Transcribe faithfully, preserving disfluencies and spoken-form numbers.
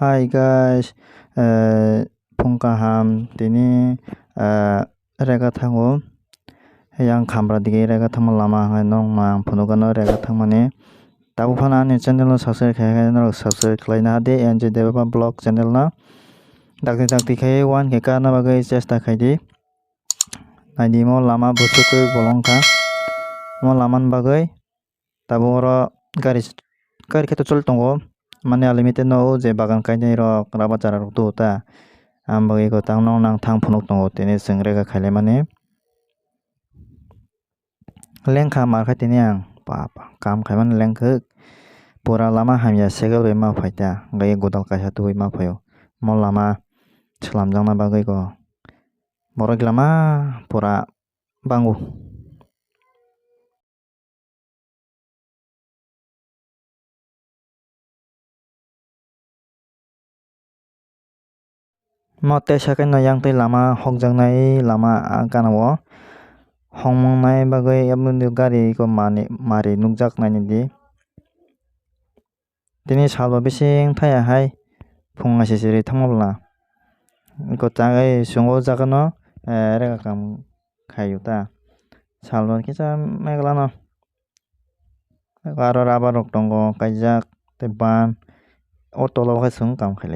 Hi guys, eh, phung kaham, tini, eh, rega thango. Yang khamra dige rega thangma lama hai nong nang phunukano rega thangmani. Tabuk phano ani channel no subscribe khai khai norok subscribe khlaina hade N J Debbarma vlog channel no. Dakti dakti khai one K karna bagwi chesta khaidi. Naidi mo lama bwswkwi bolong kha. Mo lama ni bagwi tabuk oro gari, gari khe to choli tongo. Mane unlimited no o je bagan kainai rok rubber chara rok tuo ta. Ang bagwi ko tang nong nang thang phunuk tongo tini chwng rega khaile mani. Lengkha mar khai tini ang. Papa, kam khai mani lengkhwk. Pura lama hamya cycle bai ma phai ta. Gai godal kaisa tubui ma phaio. Mo lama swlamjakna bagwi ko. Borok lama pura bango. Mo tei sakhe no yang tei lama hokjaknai lama gana o hongmang nai bagwi aboni gari ko mani mari nukjak nai di. Tini salbo bising thaya hai phung aisisiri thangma bwla. Eko chagai chwng o jaga no, eh, rega kam khaio ta. Salbo kisa megla no. Eko aro rubber rok tongo kaijak tei ban. O tola o khe chwng kam khailai.